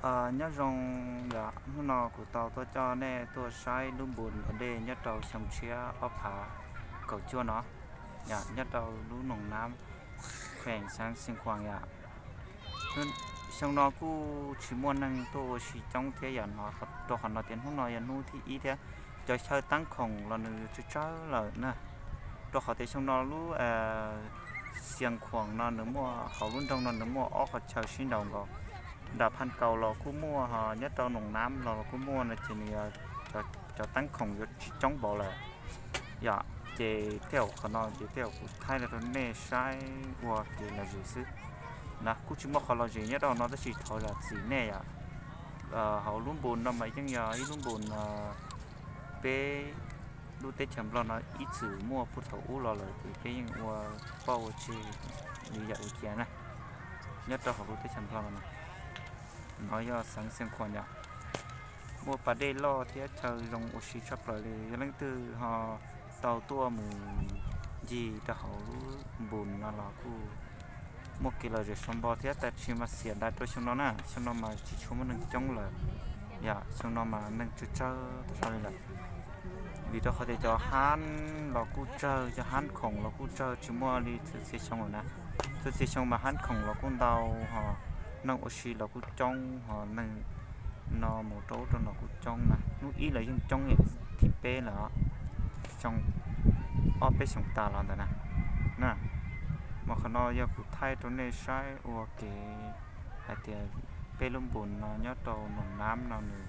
Nyob zoo, yog hnub no kuv tau tuaj coj nej tuaj saib lub npun ntov dej nyob rau xyoo tshiab ob phav kaum cuaj no, yog nyob rau lub Noom Nab, kheem xeev Xeev Khuam yom. Xyoo no kuj tsis muaj neeg tuaj ua si coob thiab yom, rau qhov no tias hnub no yog hnub thib ib thiab cov chaw teeb khoom los nws tsawg tsawg lawm na. Rau qhov tias xyoo no lub Xeev Khuam no nws muaj, hauv lub nroog no nws muaj ob qhov chaw sib nraus nkaus. Nram Phaj Kaus los kuj muaj, ho nyob rau Noom Nab los los kuj muaj no ces nws cov teeb khoom yuav tsis coob npaum lawm yom. Ces tej zaum qhov no ces tej zaum kuv thaij los rau nej saib ua kev lom zem xwb na. Kuj tsis muaj qhov lom zem nyob rau no tab sis thov zam txim nej yom. Hauv lub npun no mas yeej yog ib lub npun peb lub teb chaws Nplog no ib txwm muaj puag thaum ub los lawm ces peb yeej ua poj ua tseg li yam ua cia na. Nyob rau hauv lub teb chaws Nplog no, no yog xeev Xeev Khuam yom. Muaj pas dej loj thiab chaw zoo ua si tshaj plaws li. Yog leej twg ho tau tuaj mus ncig rau hauv lub npun no los kuj muaj kev lom zem sau npo thiab, tab sis mas xiam dais rau xyoo no na, xyoo no mas tsis tshua muaj neeg coob lawm yom. Xyoo no mas neeg tsawg tsawg tas zog li lawm, vim rau qhov tias cov hab los kuj tsawg, cov hab khoom los kuj tsawg, tsis muaj li txhua txhia xyoo lawm na. Txhua txhia xyoo mas hab khoom los kuj ntau, ho neeg ua si los kuj coob, ho neeg no mus rau ub rau no kuj coob na. Hnub ib los yeej coob, thib peb lawm, xyoo ob peb xyoos tas los ntawd na. Mas qhov no yog kuv thaij rau nej saib ua kev hais tias peb lub npun no nyob rau Noom Nab no nws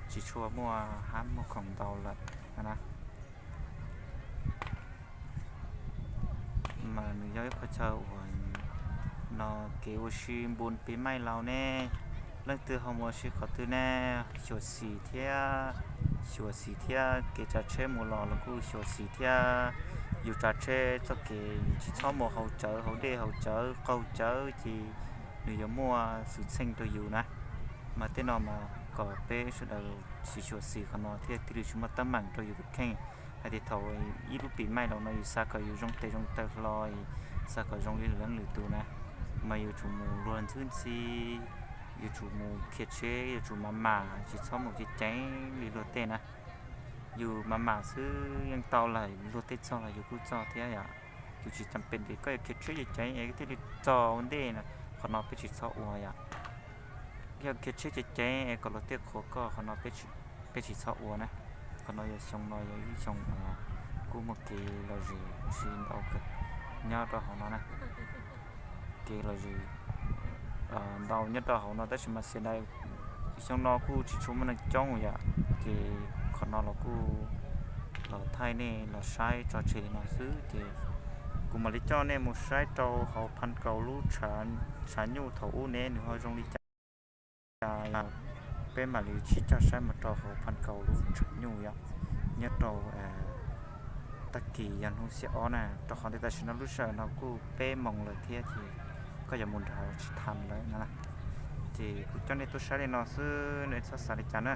tsis tshua muaj hab muaj khoom ntau lawm na. Mas nws yog ib qhov chaw uas no kev ua si npun pis maij laus ne, leej twg ho mus ua si qhov twg ne, xyuam xim thiab, xyuam xim thiab, kev tsav tsheb mus los los kuj xyuam xim thiab. Yus tsav tsheb txoj kev yus tsis txhob mus hauv cawv hauv dej hauv cawv qaug cawv ces nws yuav muaj xwm txheej rau yus na. Mas tej no mas kom peb sawv daws xyuam xim qhov no thiaj li tsis muaj teeb meem rau yus tus kheej. Hais tias thaum ib lub pis maij laus no yus xav kom yus zoo tes zoo taw hlo, xav kom zoo li leej lwm tus na, mas yuav tsum mus luag ntxwb ntxhi, yuav tsum mus khiav tsheb, yuav tsum mam mam, tsis txhob mus ceev ceev li luag tej na. Yus mam mam xwb yeej tau lawm, luag tej txog los yus kuj txog thiab yom. Yus tsis tas pes es koj yuav khiav tsheb ceev ceev es thiaj li txog ua ntej na, qhov no peb tsis txhob ua yom. Yog khiav tsheb ceev ceev es kom luag tej qhuas koj, qhov no peb tsis txhob ua na. Qhov no yog xyoo no yog ib xyoo kuj muaj kev lom zem ua si ntau kawg nyob rau hauv no na. Kev lom zem ntau nyob rau hauv no tab sis mas xiam dais xyoo no kuj tsis tshua muaj neeg coob yom. Ces qhov no los kuj los thaij nej los saib tso tseg li no xwb ces kuv mam li coj nej mus saib rau hauv Phaj Kaus lub tshav nyuj thaum ub ne nws ho zoo li cas. Peb mam li sib coj saib mus rau hauv Phaj Kaus lub tshav nyuj yom, nyob rau tag kis yog hnub xiab ob na, rau qhov tias tam sim no lub sij hawm no kuj peb moos lawm thiab ces koj yuav mus nrad tsis tas lawm no. Ces kuv coj nej tuaj saib li no xwb, nej txhob xav li cas na.